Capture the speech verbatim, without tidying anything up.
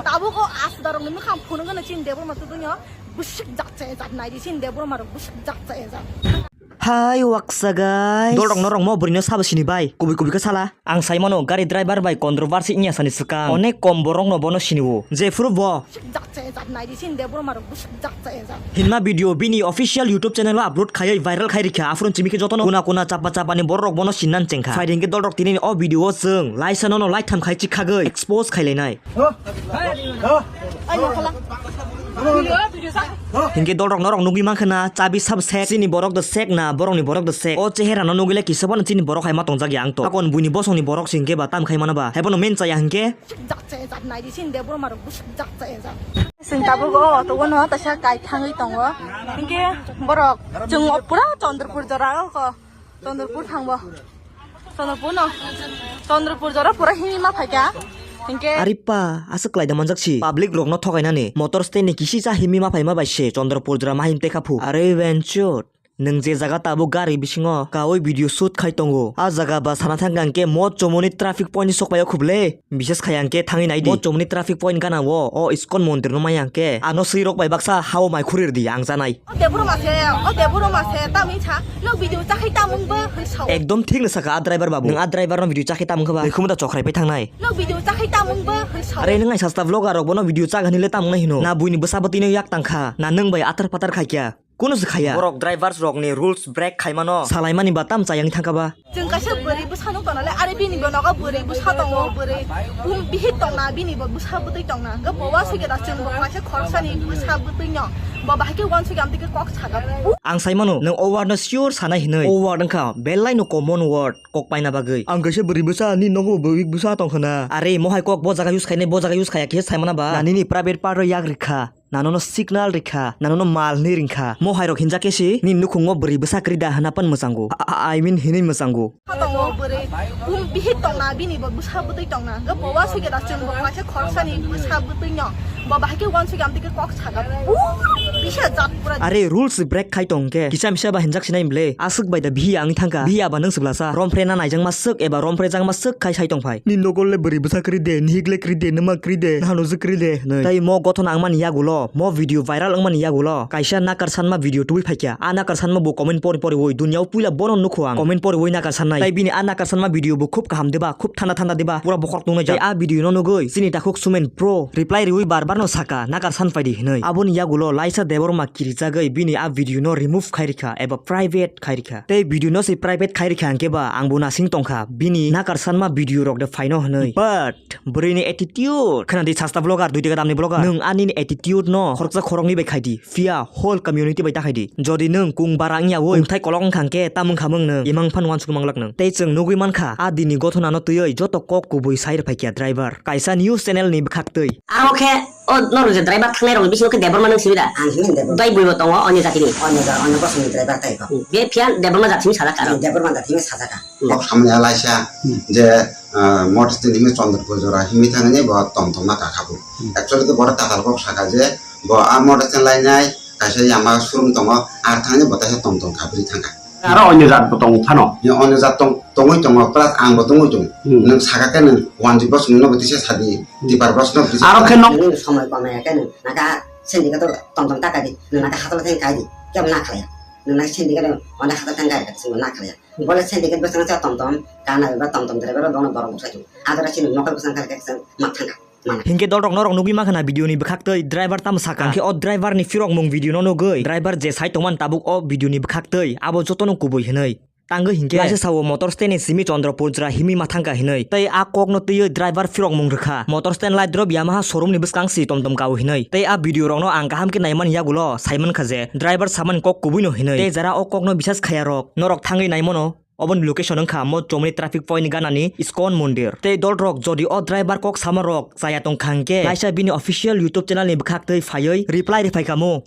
Tabuk o aswdarokni mwkhang phunukgwno chini Debbarma tubunyo bwswk jak chaya jak naidi chini Debbarmarok bwswk jak chaya jak. Hai waksa guys. Dolrok norok mo bwrwino sabo sini bai. Kubui kubui khe sala. Ang sai mano gari driver bai controversy wngya sani swkang. Onek kom borok no bono sini o. Jephuru bo. Bwswk jak chaya jak naidi chini Debbarmarok bwswk jak chaya jak. Hinma video bini official YouTube channel o upload khaiwi viral khai rikha. Aphuru chimi khe jotono kuna kuna chapa chapa ni borok bono sinna chengkha. Phaidi hinkhe dolrok tini o video o chwng laisa nono laitham khai chikhagwi expose khailainai. Hinkhe dolrok norok nugwi mankha na chabi sab sek chini borok de sek na borokni borok de sek. O chehera no nugwi le kisa bono chini borok hai ma tongjak ya ang to. Akon buini bosongni borok se hinkhe ba tam khai mano ba. Hai bono men chaya hinkhe. Jak chaya jak naidi chini Debbarmarok bwswk jak chaya jak. Chwng tabuk o auto o no taisa kai thangwi tongo. Hinkhe borok chwng o pura Chandrapur jora o ko. Chandrapur thangbo. Chandrapur no. Chandrapur jora pura himwi ma phaikha. Hinkhe. Aripa, aswk klaida manjak si. Public rokno thokainani. Motor stand ni kisi cha himwi ma phaima bai se. Chandrapur jora ma him tekha phu. Are venture. Nwng je jaga tabuk gari bisingo kaui video shoot khai tongo. A jaga ba sana thangkha hinkhe mo chomoni traffic point ni sok paio khuble. Bises khai ang khe thangwi nai di. Bo chomni traffic point gana o, o ISKCON mondir no maya ang khe. Ano swi rok bai baksa hao mai khuri rw di ang janai. O Debbarma se, o Debbarma se, tamni sa, no video chakhai tamung bo hoi sao. Ekdom thik no saka a driver babu. Nwng a driver no video chakhai tamung kha ba. Rikhumu da chokrai pai thangnai. No video chakhai tamung bo hoi sao. Are nwng ai sasta vlogger rok bono video chak hani le tamung nai hino. Na buini bwsa bwtwi no yak tang kha. Na nwng bai atar patar khai kya. Kuno se khaya. Borok drivers rokni rules break khaimano salaimani ba tam chayang thangkha ba. Chwng kaisa bwrwi bwsa nuk tongnale, are bini bo nogo bwrwi bwsa tongo, bwrwi bum bihik tongna, bini bo bwsa bwtwi tongna. Hwnkhe bo uansukya da chwng bo kaisa khorsani bwsa bwtwi no. Bo bahai khe uansukya amtwi khe kok saga. Ang saimano nwng o word no sure sanai hinwi. O word wngkha belai no common word kok paina bagwi. Ang kaisa bwrwi bwsa, nini nogo bo bwrwi bwsa tongkha na. Are mohai kok bo jaga use khainai, bo jaga use khaya khe saimana ba. Na nini private part o yak rikha. Nanono signal rikha, nanono mal hinwi ringkha. Mo hairok hinjakhe si, nini nukhungo bwrwi bwsa kwrwi da hwnna pan mwchango. A, a, I mean hinwi mwchango. Tongo bwrwi, bum bihik tongna bini bo bwsa bwtwi tongna. Hwnkhe bo uansukya da chwng bo kaisa khorsani bwsa bwtwi no. Bo bahai khe uansukya amtwi khe kok saga. Bisa jat pura. Are rules break khai tong khe. Kisa misa ba hinjak sinai ble. Aswk bai da bihi ang thangkha. Bihi aba nwng swglasa. Romphre na naijakma swk eba romphre jakma swk khai sai tong phai. Ni nogol le bwrwi bwsa kwrwi de, nihik le kwrwi de, nwma kwrwi de, nahano je kwrwi de. Hinwi. Tai mo gothon ang mani yagulo, mo video viral wngmani yagulo, kaisa nakar sanma video tubui phaikha. A nakar sanma bo comment pori pori oi, dunia o puila bono nukho ang. Comment pori oi nakar sannai. Tai bini a nakar sanma video bo khub kaham deba, khub thanda thanda deba, pura bokhorok nungnai jak. Tai a video no nugui, chini takhuk Sumen Pro reply riui bar bar no saka, nakar san phaidi hinui. Aboni yagulo Laisa Debbarma kirijagui bini a video no remove khai rikha eba private khai rikha. Tai video no se private khai rikha hwnkhe ba ang bo nasing tongkha, bini nakar sanma video rok de phaino hinui. But Bwrwini attitude. Khwnadi sasta vlogger, dui dega damni vlogger. Nwng ani attitude no khoroksa khoroknwi bai khaidi. Phiya whole community bai ta khaidi. Jodi nwng kung bara wngya oi, kung thai kolok wngkha hwnkhe, tamo wngkha mwng nwng. Imang phan uansukmung manglak nwng. Tei chwng nugui mankha, a dini gothona no twiwi joto kok kubui sai rwphaikha driver. Kaisa news channel ni bwkhaktwi. Aro khe o norok je driver thangnai rokni bisingo khe Debbarma nwng simi da? Ang himni Debbarma. Bai buibo tongo onyo jatini. Onyo ja-, onyo bosongni driver tai kho. Hmm. Be phiya Debbarma jatini sajak aro. Debbarma jatini sajak. Kok samani alaisa je, ah, motor stand himwi Chandrapur jora himwi thangni bo tom tom ma kakha bo. Hmm. Actually khe borok tatal kok saka je bo a motor stand lainai kaisa yama showroom tongo, ar thangni bo taisa tom tom kha bwrwi thangkha. Aro onyo jat bo tong phano. Ye onyo jat tong, tongwi tongo, plus ang bo tongwi tongo. Hmm. Nwng saka khe nwng wanjwi bosongno bo tisa sadi, hmm, tipar bosongno bo tisa sadi. Aro khe nok- Nwng somoi komai khe nwng naka syndicate tom tom taka di, nwng naka hatal thang kai di, kebo na khlaiya. Nwng naka syndicate nwng hatal thang kai khe swngbo na khlaiya. Bole syndicate bwskango sa tom tom, kana ba tom tom driver bono borok bwsai tongo. Adora chini nokol bwskango khe khe ma thangkha, mana. Hinkhe dolrok norok nugui mankha na video ni bwkhaktwi driver tamo saka. Hwnkhe o driver ni phirokmung video no nugui driver je sai tongmani tabuk o video ni bwkhaktwi abo jotono kubui hinui. Tangwi hinkhe laisa sao motor stand ni simi Chandrapur jora himwi ma thangkha hinui. Tei a kokno twiwi driver phirokmung rwkha. Motor stand light drop Yamaha showroom ni bwskang si tom tom kao hinui. Tei a video rokno ang kaham khe naimani yagulo saimankha je driver samani kok kubui no hinui. Tei jara o kokno bisas khaya rok norok thangwi naimano. Oboni location wngkha mo chomni traffic point ni ganani ISKCON mondir. Tei dolrok jodi o driver kok sama rok chaya tongkha hwnkhe laisa bini official YouTube channel ni bwkhaktwi phaiwi reply rwphaikha mo.